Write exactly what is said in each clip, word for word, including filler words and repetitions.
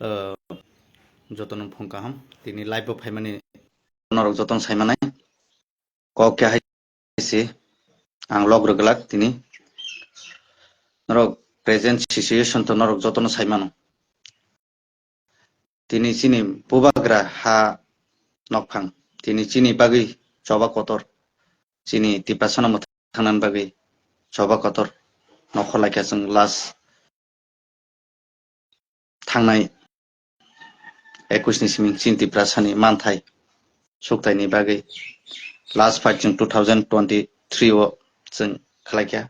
Uh, jotono phung kaham. Tini live bo phaimani norok jotono saimanai. Kok khe hai se ang log rwglak tini. Norok present situation to norok jotono saimano. Tini chini bubagra ha nokphang. Tini chini bagwi choba kotor. Chini Tiprasano mwthangna bagwi choba kotor. Nokhor laikha chwng last thangnai ekush ni simi chini Tiprasani manthai suktaini bagwi last fight chwng two thousand twenty-three o chwng khlaikha.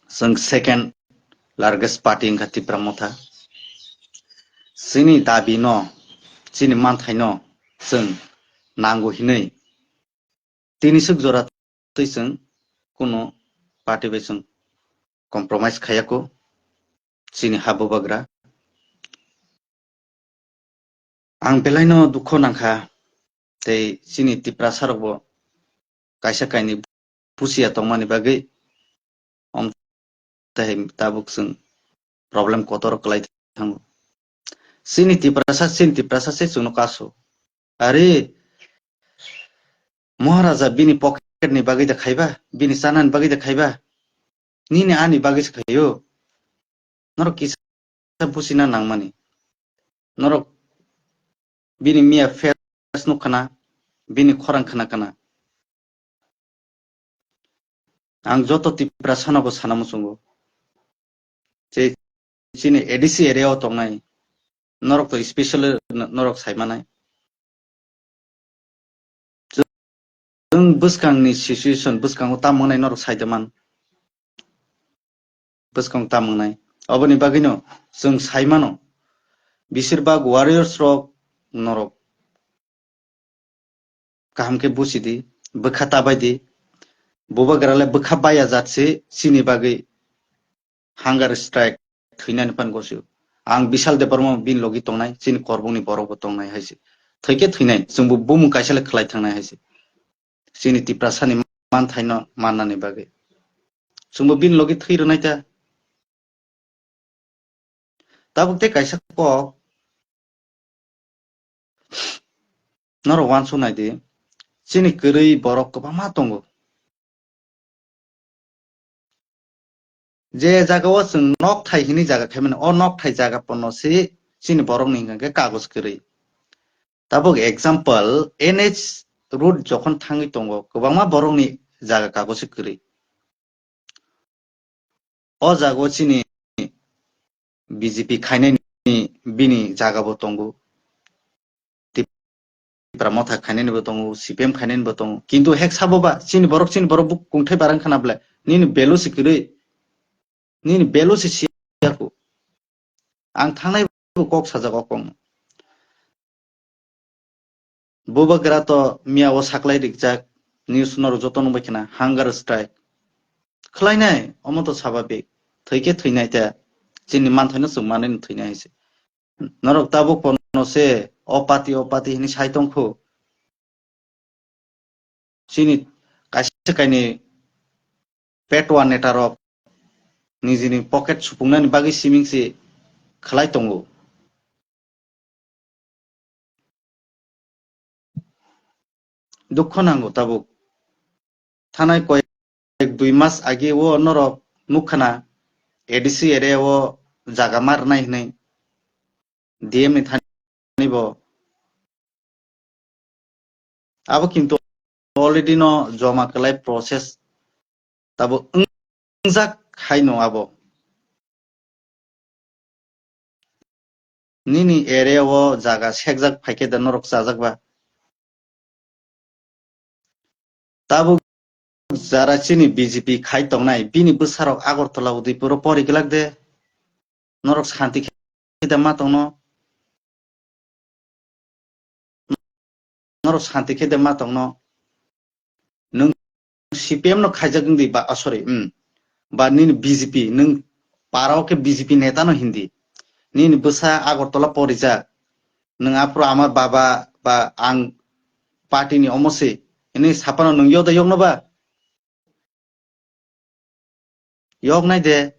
Chwng second largest party wngkha Tipra Motha. Chini dabi no, chini manthai no chwng nango hinwi tini swk jora twi chwng kuno party bai chwng compromise khayako chini ha bubagra. Ang belai no dukho nangkha tei chini Tiprasa rok bo kaisa kainwi busiya tongmani bagwi om tei tabuk chwng problem kotor kwlai thango. Chini Tiprasa, chini Tiprasa se chwngno kaso. Are, Maharaja bini pocket ni bagwi da khaiba, bini chanani bagwi da khaiba. Nini ani bagwi se khaio. Norok kisa busina nangmani. Norok bini miya face nukhana, bini khorang khana kana. Ang joto Tiprasano bo sana muchungo. Je chini A D C area o tongnai, norok to specially norok saimanai. Chwng bwskangni situation, bwskango tamo wngnai norok saida man. Bwskango tamo wngnai. Oboni bagwino chwng saimano, besirbak warriors rok norok kaham khe busi di, bwkha ta bai di. Bubagra le bwkha baiya jat se chini bagwi hunger strike thwinani phan gosio. Ang Bishal Debbarma bini logi tongnai, chini korbongni borok bo tongnai hai se. Thwikhe thwinai, chwngbo bumung kaisa le khlai thangnai hai se. Chini Tiprasani manthaino mannani bagwi. Chwngbo bini logi thwi rwnai ta. Tabuk tei kaisa kok norok uansuk nai di, chini kwrwi borok kwbangma tongo. Je jaga o chwng nokthai hinwi jaga khaimani, o nokthai jaga pono se chini borokni hwnkha khe kagoj kwrwi. Tabuk example, N H route jokhon thangwi tongo, kwbangma borokni jaga kagoj se kwrwi. O jaga o chini B J P khainani bini jaga bo tongo. Tipra Motha khainani bo tongo, C P M khainani bo tongo. Kintu hek sabo ba chini borok, chini borok bo kungthai barang khana bwle. Nini belu si kwrwi. Nini belu si siyaku. Ang thangnai bo kok sajak o kong. Bubagra to miya o saklai rikjak, news norok joto nungbai khna, hunger strike. Khlainai, omo to sababik. Thwikhe thwinai ta. Chini manthaino chwng manwi thwinai hai se. Norok tabuk pono se o party, o party hinwi sai tongkhu. Chini kaisa kaini petwa neta rok nijini pocket supungnani bagwi siming se khlai tongo. Dukho nango tabuk. Thanai koyek dui mas age o norok nukha na A D C area o jaga ma rwnai hinwi D M ni thani bo. Abo kintu already no joma kwlai process tabo wngjak hai no abo. Nini area o jaga sekjak phaikhe da norok chajak ba? Tabuk jara chini B J P khai tongnai, bini bwsarok Agartala, Udaipur o pori glak de. Norok santi khe da ma tongno? Norok santi khe de ma tongno? Nwng C P M no khaijak wngdi ba, ah, sorry, hmm, ba nini B J P, nwng para o khe B J P neta no hindi. Nini bwsa Agartala porijak. Nwng aphuru amar baba ba ang party ni omo se. Ini sapano nwng yok da yokno ba? Yoknai de.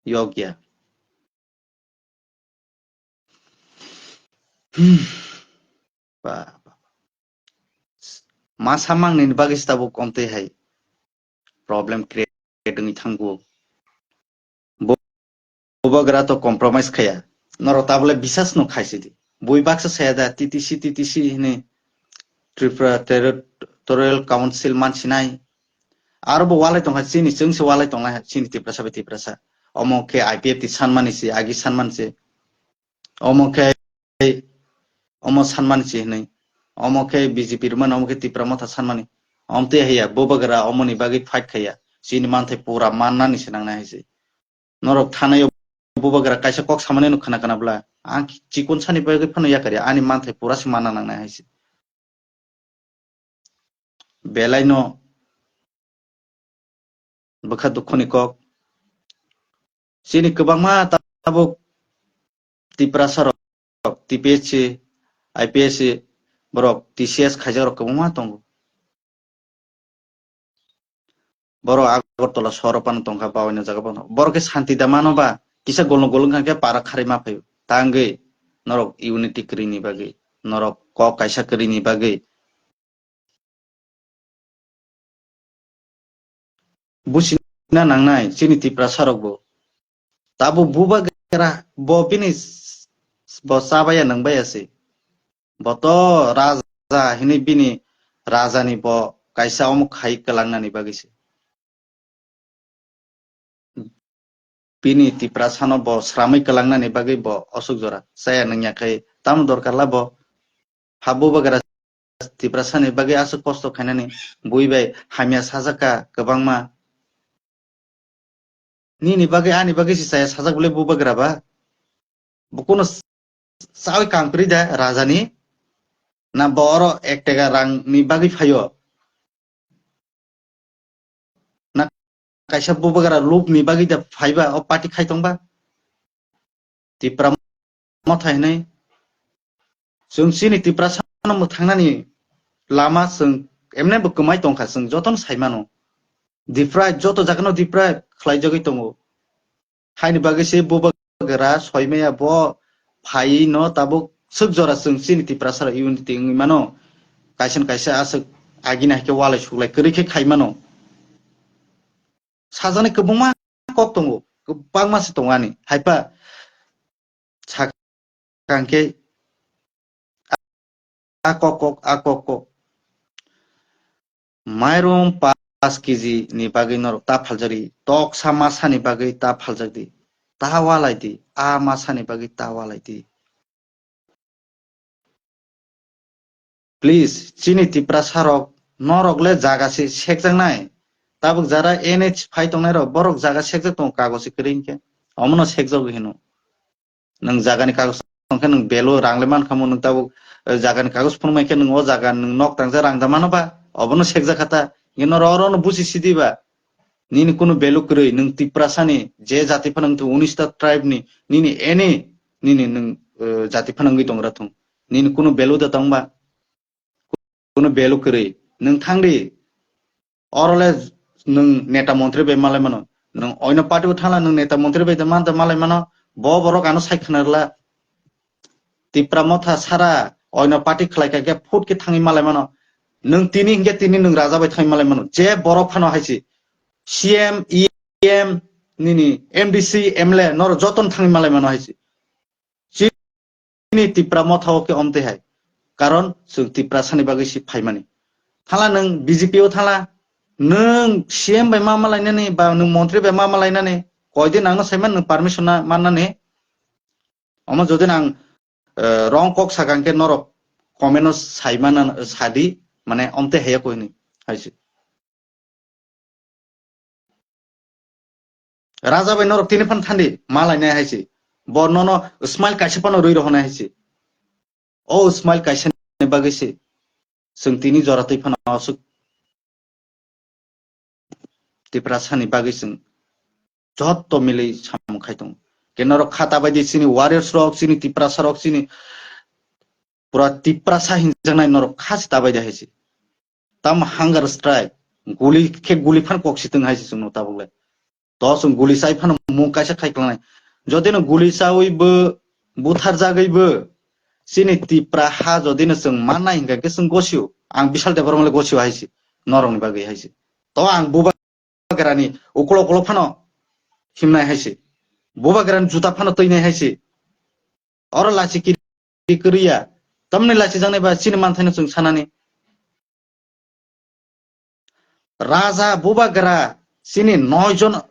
yokya. Hmm. Ba, ba, ba. Ma samang ni bagwi se tabuk omtwi hai problem create wngwi thango. Bo, bubagra to compromise khaya. Norok tabole bisas no khaisidi. Bui baksa saya da T T C, T T C hini Tripura Territorial Council mansinai. Aro bo walai tongkha chini, chwngse walai tongnai chini Tiprasa bai Tiprasa. Omo khe I P F T sanmani se, agi sanmani se. Omo khe, omo sanmani se hinwi. Omo khe B J P rwmani, omo khe Tipra Motha sanmani. Omtwi haiya, bubagra omoni bagwi fight khaiya. Chini manthai pura mannani se nangnai hai se. Norok thanai o bubagra kaisa kok samani no khna khna bla. Ang chikon sani bagwi phano yakari, ani manthai pura se manna nangnai hai se. Belai no bwkha dukhu ni kok. Chini kwbangma tabuk Tiprasa rok, T P S C, I P S C, borok T C S khaijak rok kwbangma tongo. Borok Agartala sohoro phano tongkha, bawaina jaga phano. Borok khe santi da mano ba, kisa golong golong kha khe para kharwi ma phaio. Tangwi norok unity kwrwini bagwi, norok kok kaisa kwrwini bagwi. Buchina nangnai chini Tiprasa rok bo. Tabuk bubagra bo bini s-, bo chabaya nwngbaya se. Bo to raja hinwi bini rajani bo kaisa omo khai kwlangnani bagwi se. Bini Tiprasano bo sramwi kwlangnani bagwi bo osuk jora chaya nungya khai tamo dorkar la bo ha bubagra Tiprasani bagwi aswk kosto khainani bui bai hamya sajak kha kwbangma. Nini bagwi ani bagwi se chaya sajak bwle bubagra ba? Bo kuno s-, chawi kangkri da rajani? Na bo oro ek tega rangni bagwi phaio? Na kaisa bubagra lubni bagwi da phaiba o party khai tongba? Tipra Motha hinwi chwng chini Tiprasano mwthangnani lama chwng emne bo kwmai tongkha, chwng jotono sai mano. Deprive, joto jagano deprive khlaijagwi tongo. Haini bagwi se bubagra soimaya bo phaiwi no tabuk swk jora chwng chini Tiprasarok unity wngwi mano. Kaisa no kaisa aswk agini hai khe walai suklai kwrwi khe khai mano. Sajani kwbangma kok tongo, kwbangma se tongo ani. Haipa sakang khe a kok kok, a kok kok. Mairum paanch K G ni bagwi norok ta phaljak di, toksa masa ni bagwi ta phaljak di, ta walai di, a masa ni bagwi ta walai di. Please, chini Tiprasa rok, norok le jaga se sekjaknai. Tabuk jara N H phai tongnai rok, borok jaga sekjak tongo, kagoz se kwrwi hinkhe. Omono sekjago hino. Nwng jagani kagoz tongkhe nwng belu rang le mankha mo, nwng tabuk, eh, jagani kagoz phunukmai khe nwng o jaga nwng nok tangsa rang da mano ba? Obono sekjak kha ta. Hinkhe norok oro no busi sidi ba? Nini kunu belu kwrwi, nwng Tiprasani je jati phano wngthung, unis ta tribe ni, nini any, nini nwng, eh, jati phano wngwi tongra thung. Nini kunu belu da tong ba? Kunu belu kwrwi. Nwng thang di. Oro le nwng neta montri bai malai mano. Nwng oino party o thangla nwng neta montri bai de man de malai mano. Bo borok ano sai khna rwla. Tipra Motha sara oino party khlai kha khe phut khe thangwi malai mano. Nwng tini hinkhe tini nwng raja bai thangwi malai mano. Je borok phano hai se C M, E M, nini M D C, M L A norok jotono thangwi malai mano hai se. Chini Tipra Motha o khe omtwi hai. Karon chwng Tiprasani bagwi se phaimani. Thala nwng B J P o thala, nwng C M bai ma malainani ba nwng montri bai ma malainani, koidin ang no saiman nwng permission na mannani. Omo jodi nang, eh, wrong kok sakang khe norok comment o sai mana, sadi, mane omtwi haiya koi hinwi, hai se. Raja bai norok tini phan thandi, malai nai hai se. Bo nono smile kaisa phano rwi rohonai hai se. O smile kaisa ni bagwi se. Chwng tini jora twi phano aswk Tiprasani bagwi chwng jotto milwi samung khai tongo. Ke norok kha ta bai di chini warriors rok, chini Tiprasa rok, chini pura Tiprasa hinjaknai norok kha se ta bai di hai se. Tam hunger strike, guli khe guli phan kok si tong hai se chwngno tabuk le. To chwng guli chai phano mung kaisa khai klangnai. Jodi no guli chawi bo, butharjagwi bo, chini Tipra ha jodi no chwng mannai hinkha khe chwng gosio. Ang Bishal Debbarma le gosio hai se. Norok ni bagwi hai se. To ang bubagra ni ukulo ukulo phano himnai hai se. Bubagra ni juta phano twinai hai se. Oro lachi kiri kwrwi ya. Tamni lachijaknai ba chini manthaino chwng sanani. Raja bubagra chini noi jon,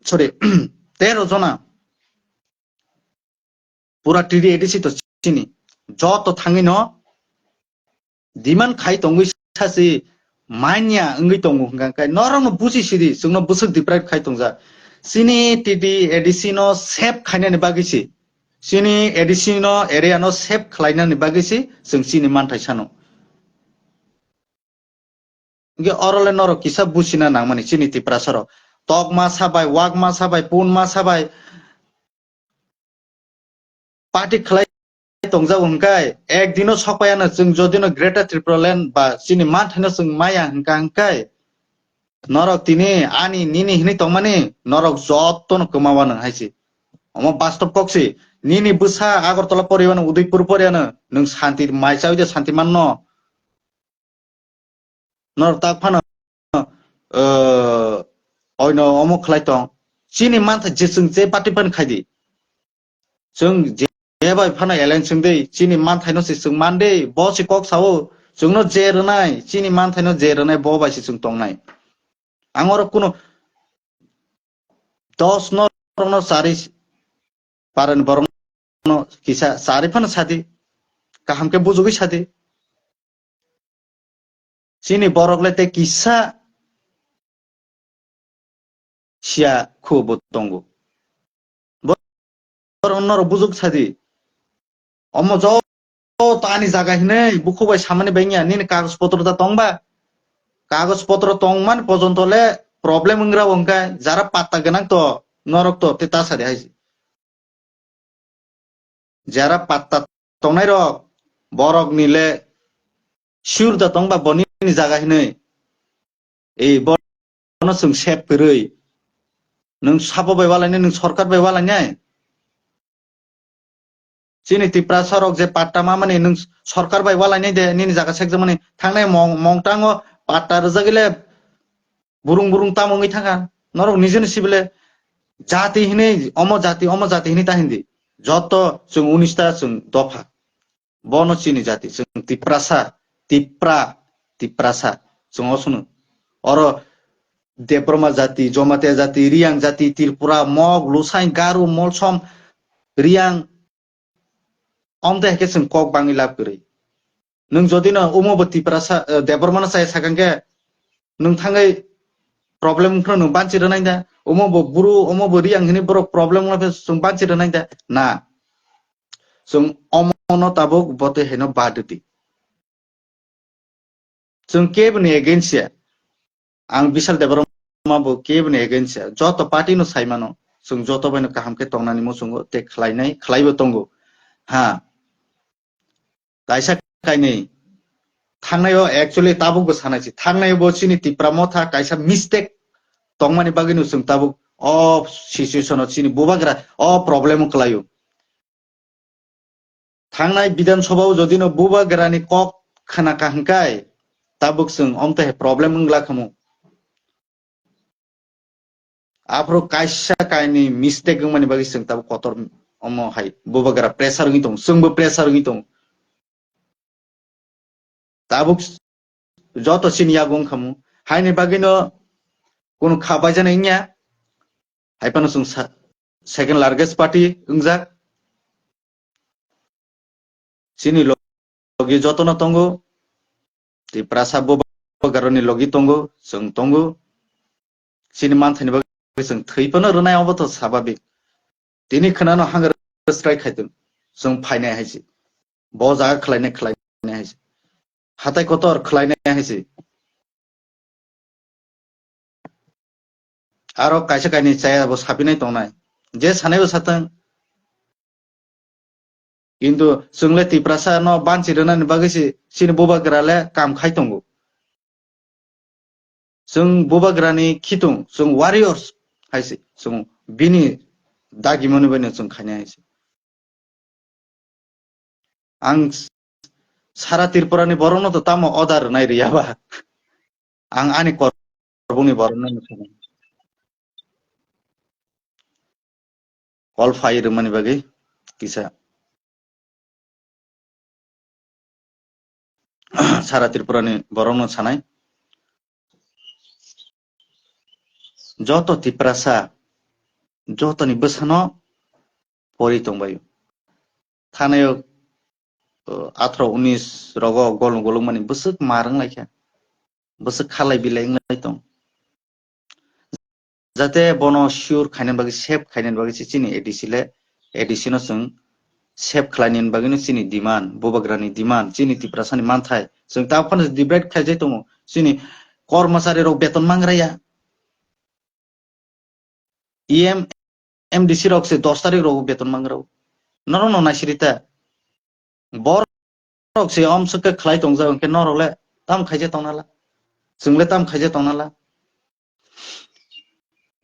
sorry, tero jona. Pura T D A D C to chini. Joto thangwi no demand khai tongwi sasi manya wngwi tongo hwnka khe norokno buji sidi chwngno bwswk deprive khai tongjak. Chini T D A D C no save khainani bagwi si. Chini A D C no area no save khlainani bagwi si chwng chini manthai sano. Hingke oro le norok kisa buchina nangmani chini Tiprasa rok. Tokma sabai, wakma sabai, punma sabai. Party khlai tongjago hwnkhe ek dino sokpaiya no chwng jodi no Greater Tripura Land ba chini manthaino chwng maya hwnkha hwnkhe norok tini ani nini hinwi tongmani norok jotono kwmawa nwng hai se. Omo bastop kok se. Nini bwsa Agartala poriyano, Udaipur poriyano, nwng santi mai chawi de santi manno. Nor tak phano, eh, oino omo khlai tong. Chini mantha je chwng je party pan khai di. Chwng je bai phano alliance chwng dei, chini manthai no se chwng man dei, bo se kok sao. Chwng no je rwnai, chini manthai no je rwnai, bo bai se chwng tongnai. Ang oro kuno dos no, no sari paran borok no kisa sari phano sadi. Kaham khe bujugwi sadi. Chini borok le tei kisa siya khu bo tongo. Bo-, borok norok bujug sadi. Omo joto ani jaga hinwi bukhuk bai samani bengya, nini kagoj potro da tongba? Kagoj potro tongmani pojonto le problem wngra wngkha, jara patta gwnang to norok to te ta sadi hai. Jara patta tongnai rok, borok ni le sure da tongba bo nini jaga hinwi. Ei bono chwng sep kwrwi. Nwng sabo bai walainai, nwng sorkar bai walainai. Chini Tiprasa rok je patta mamani nwng sorkar bai walainai de, nini jaga sekjakmani thangnai mong-, mongtango patta rwjagwi le burung burung tamo wngwi thangkha. Norok nijeni sibile jati hinwi, omo jati, omo jati hinwi ta hindi. Joto chwng unis ta chwng dopha. Bono chini jati, chwng Tiprasa, Tipra, Tiprasa, chwng o sunu. Oro Debbarma jati, Jomatia jati, Riang jati, Tripura, Mog, Lusain, Garu, Molsom, Riang, omte hai khe chwng kok bangwi lab kwrwi. Nwng jodi no omo bo Tiprasa, eh, Debbarma no chaya sakang khe, nwng thangwi problem wngkhno nwng banchi rwnai da? Omo bo buru, omo bo Riang hinwi borok problem wngkhe chwng banchi rwnai da? Na. Chwng omo no tabuk botwi haino badwdi. Chwng keboni against ya. Ang Bishal Debbarma bo keboni against ya. Joto party no sai mano. Chwng joto bai no kaham khe tongnani muchungo tei khlainai, khlaibo tongo. Ha. Kaisa kainwi thangnai o actually tabuk bo sanai si. Thangnai bo chini Tipra Motha kaisa mistake tongmani bagwi no chwng tabuk o situation o chini bubagra o problem o kwlaio. Thangnai Bidhan Sabha o jodi no bubagra ni kok khna ka hwnkhe tabuk chwng omte hai problem wngla khamu. Aphuru kaisa kainwi mistake wngmani bagwi chwng tabuk kotor omo hai bubagra pressure wngwi tongo, chwngbo pressure wngwi tongo. Tabuk joto chini yago wngkhamu, haini bagwino kunu kha baijani wngya, hai phano chwng sa-, second largest party wngjak. Chini logi jotono tongo, Tiprasa bubagrani logi tongo, chwng tongo. Chini manthani bagwi chwng thwi phano rwnai, obo to sababik. Tini khwnano hunger strike khaitwng, chwng phainai hai se. Bo jaga khlainai, khlainai hai se. Hatai kotor khlainai hai se. Aro kaisa kainwi chaya bo sapinai tongnai. Je sanai bo satang. Kintu chwng le Tiprasa no banchi rwnani bagwi se chini bubagra le kam khai tongo. Chwng bubagrani khitung, chwng warriors, Hai se, chwng bini dagimani bai no chwng khainai hai se. Ang sara Tripura ni borok no to tamo order rwnai rwya ba. Ang ani korbung ni borok no kol phai rwmani bagwi kisa sara Tripura ni borok no sanai. Joto Tiprasa, jotoni bwsano pori tongbaio. Thanaio, uh, athro unis rogo golong golong mani bwswk mar wng laikha. Bwswk khalai bilai wng lai tong. Jate bono sure khainani bagwi, save khainani bagwi se chini A D C le, A D C no chwng save khlainani bagwi no chini demand, bubagrani demand, chini Tiprasani manthai. Chwng ta phano divide khaijai tongo. Chini kormachari rok beton mangraya. E M, M D C rok se dos tarik rogo beton mangrao. Norok no naisirita. Borok se om swkhe khlai tongjak, hwnkhe norok le tam khaija tongnala? Chwng le tam khaija tongnala?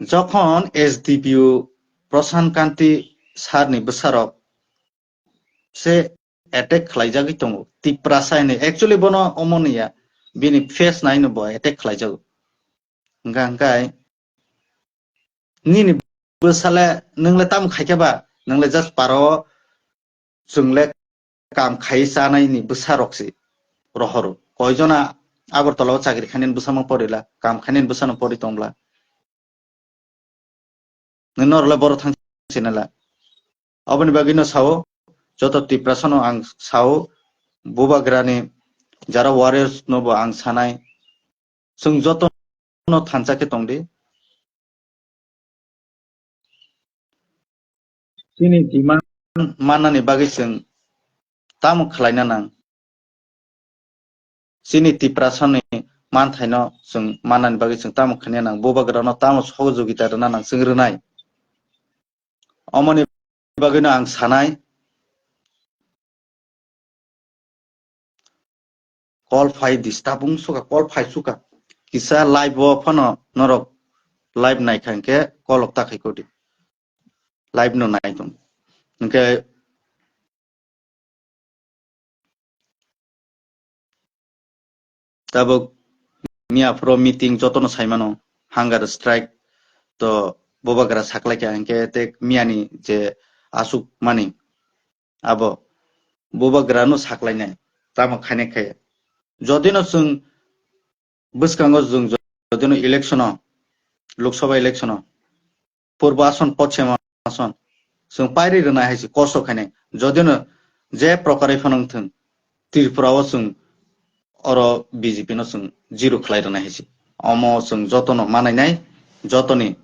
Jokhon S D P O Prasant Kanti sir ni bwsarok se attack khlaijagwi tongo. Tiprasa hinwi. Actually bono omo niya. Bini face naino bo attack khlaijago. Hwnkha hwnkhe nini bwsale nwng le tamo khaikhe ba? Nwng le just paro chwng le kam khai chanai ni bwsa rok se rohoro. Koijona Agartala o chakri khainani bwsamo porila, kam khainani bwsano pori tongla. Nini norok le boro thang sinala. Aboni bagwi no sao, joto Tiprasa no ang sao, bubagrani jara warriors no bo ang sanai. Chwng joto no thansa khe tongdi. Chini demand mannani bagwi chwng tamo khlaina nang? Chini Tiprasani manthaino chwng mannani bagwi chwng tamo khlaina nang? Bubagrano tamo sohojogita rwna nang chwng rwnai? Omoni bagwino ang sanai, call phai disturb wng suka, call phai suka. Kisa live o phano norok live naikha hwnkhe call rok ta khai kodi. Live no nai tong. Hwnkhe tabuk miya phuru meeting jotono saimano, hunger strike to bubagra saklaikha, hwnkhe tei miyani je aswk mani abo bubagrano saklainai, tamo khainai khe. Jodino chwng bwskango chwng jodino election o, Lok Sabha election o, Purbo Ason, Poschim Ason, chwng pairi rwnai hai se kosto khainai. Jodino je prokarwi phano wngthwng, Tripura o chwng oro B J P no chwng zero khlai rwnai hai se. Omo chwng jotono manainai, jotoni.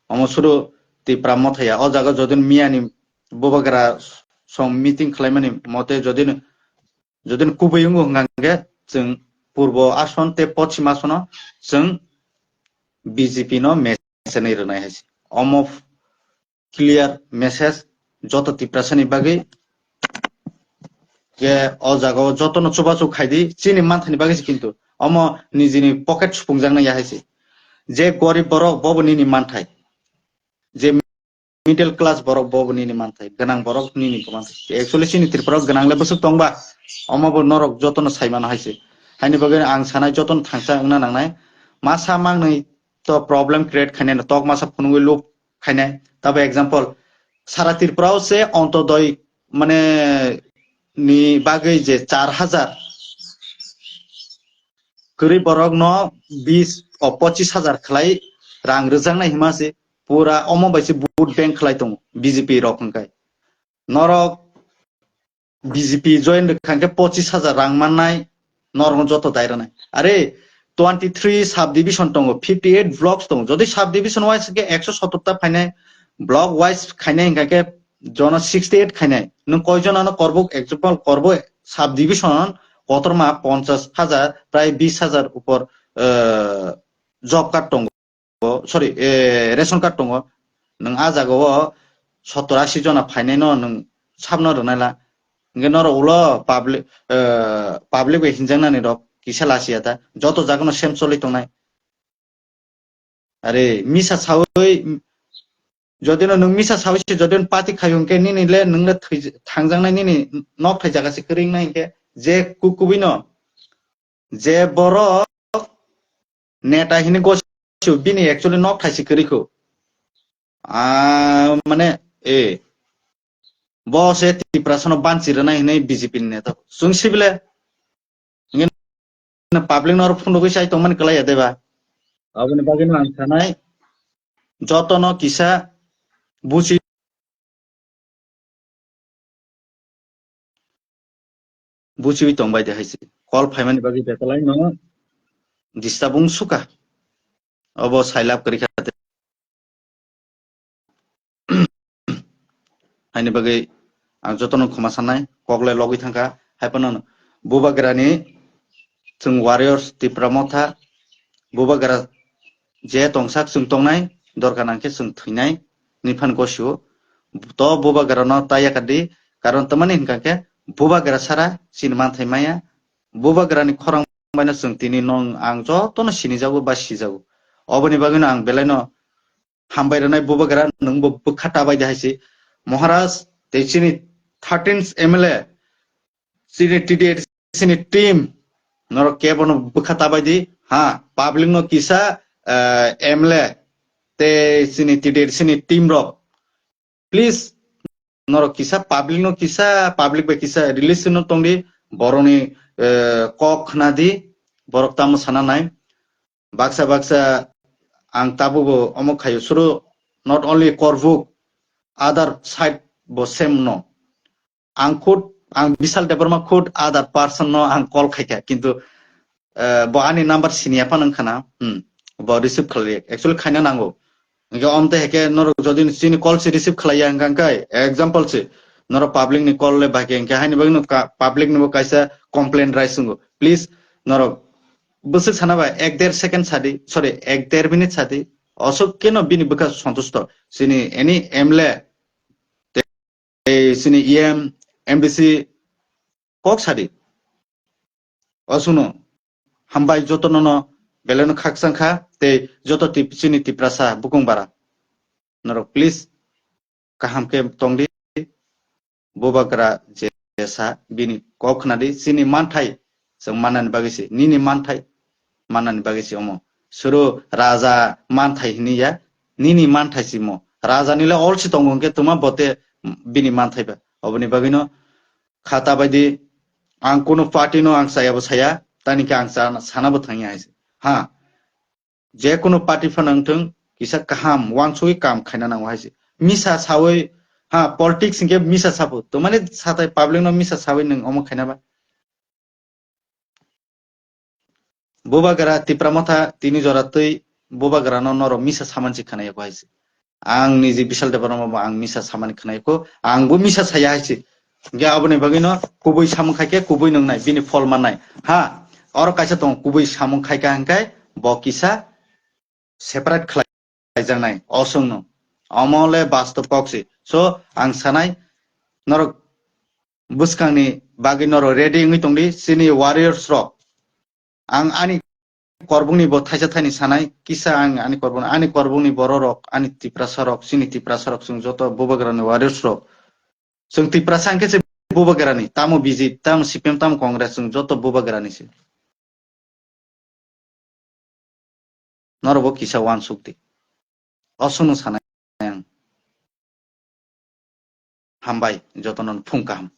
Omo suru Tipra Mothaya o jaga jodino miyani bubagra song meeting khlaimani mote jodino, jodino kubui wngo hwnkha hwnkhe chwng Purbo Ason tei Poschim Asono chwng B J P no message rwnai hai se. Omo clear message joto Tiprasani bagwi je o jaga o jotono chubachu khaidi, chini manthani bagwi se, kintu omo nijini pocket supungjaknai ya hai se. Je gorib borok bobo nini manthai, je middle class borok bobo nini manthai, gwnang borok nini bo manthai. Actually chini Tripura o gwnang le bwswk tongba, omo bo norok jotono saimano hai se. Haini bagwi ang sanai jotono thangsa wngna nangnai, masa mangnwi to problem create khainai no, tok masa phunugwi lob khainai. Tabo example, sara Tripura o se Antyodoi mane ni bagwi je char hajar kwrwi borok no bis o pochis hajar khlai rang rwjaknai hima se, pura omo bai se vote bank khlai tongo B J P rok hwnkhe. Norok B J P join rwkha hwnkhe pochis hajar rang mannai, norokno joto dai rwnai. Are twenty three sub division tongo, fifty eight blocks tongo. Jodi sub division wise khe ekso sottor ta phainai, block wise khainai hwnkha khe jono sixty eight khainai. Nwng koi jonano Korbuk, example, Korbuk sub division kotorma ponchas hajar, prai bis hajar upor, eh, job card tongo. Sorry, eh, ration card tongo, nwng ah jaga o sottor asi jona phainai no nwng sabno rwnai la. Hwnkhe norok ulo public, eh, public bai hinjaknani rok kisa lasiya ta, joto jaga no same choli tongnai. Are misa sawi Jodi no nwng misa sawi se, jodi no party khai hwnkhe nini le nwng le thwi-, thangjaknai, nini nok thai jaga se kwrwi wngnai hwnkhe, je ku-, kubui no, je borok neta hini gosio bini actually nok thai se kwrwi kho. Ah, mane, eh, bo se Tiprasa no banchi rwnai hinwi B J P ni neta. Chwng sibile, hwnkhe public no oro phunugwi chai tongmani kwlai ya de ba? Aboni bagwi no ang sanai, joto no kisa buchi, buchiwi tongbai de hai se. Call phaimani bagwi betalai no disturb wng suka. Obo sailab kwrwi kha de. Haini bagwi ang jotono khoma sanai, kok le logwi thangkha. Hai phano Bubagrani chwng warriors Tipra Motha, Bubagra je tongsak chwng tongnai, dorkar nangkhe chwng thwinai ni phan gosio. To Bubagrano ta yakadi, karon tamani hinkha khe Bubagra sara chini manthai maya. Bubagrani khorang baino chwng tini nong ang jotono sinijago ba sijago. Oboni bagwino ang belaino hambai rwnai Bubagra, nwngbo bwkha ta bai de hai se. Maharaj, tei chini thirteenth M L A, chini T D A chini team, norok kebono bwkha ta bai di, ha, public no kisa, eh, M L A, tei chini T D A chini team rok, please, norok kisa public no kisa, public bai kisa release no tongdi, borokni, eh, kok khna di, borok tamo sana nai. Baksa baksa ang tabukbo omo khaio, suru not only Korbuk, other side bo same no. Ang khud, ang Bishal Debbarma khud other person no ang call khaikha, kintu, eh, bo ani number siniya phano wngkhana, hmm, bo receive khlaiya. Actually khaina nango. Hingke omte heke norok jodi chini call se receive khlaiya hingka hingkai, example se, norok public ni call le bahai hingke haini bagwi no ka-, public ni bo kaisa complaint raise wngo. Please, norok bwswk sana bai ek der second sadi, sorry, ek der minute sadi, osok keno bini bwkha sontusto. Chini any M L A, tei chini E M, M D C, kok sadi. O suno, hambai joto nono beleno khakchang kha, tei joto tip-, chini Tiprasa bukung bara. Norok please, kaham khe tongdi, Bubagra je sa bini kok khnadi, chini manthai chwng mannani bagwi se, nini manthai mannani bagwi se omo. Suru raja manthai hini ya, nini manthai simo. Raja nile olsi tongo hwnkhe tuma bote bini manthai ba. Oboni bagwino khata baidi ang kunu party no ang sayabo saya, tani khe ang sana, sanabo thangya hai se. Ha, je kunu party phano wngthung, kisa kaham, wansugwi kam khaina nango hai se. Misa sawi, ha, politics hwnkhe misa sabo. To mane satai public no misa sawi nwng omo khaina ba. Bubagra Tipra Motha tini jora twi Bubagra no norok misa saman si khana yako hai se. Ang niji Bishal Debbarma bo ang misa samani khna yako, ang bo misa saya hai se. Hingke aboni bagwi no kubui samung khaikhe kubui nungnai, bini phol mannai. Ha, oro kaisa tongo kubui samung khaikha hingkai bo kisa separate khlai khlaijaknai, o chwngno. Omo le bastob kok se. So, ang sanai, norok bwskangni bagwi norok ready wngwi tongdi, chini warriors rok. Ang ani korbungni bo thaisa thaini sanai, kisa ang ani korbung, ani korbungni borok rok, ani Tiprasa rok, chini Tiprasa rok, chwng joto Bubagrani warriors rok. Chwng Tiprasa hwnkhe se Bubagrani, tamo B J P, tamo C P M, tamo Congress, chwng joto Bubagrani se. Norok bo kisa wansuk di. O chwngno sanai ang. Hambai, jotono phung kaham.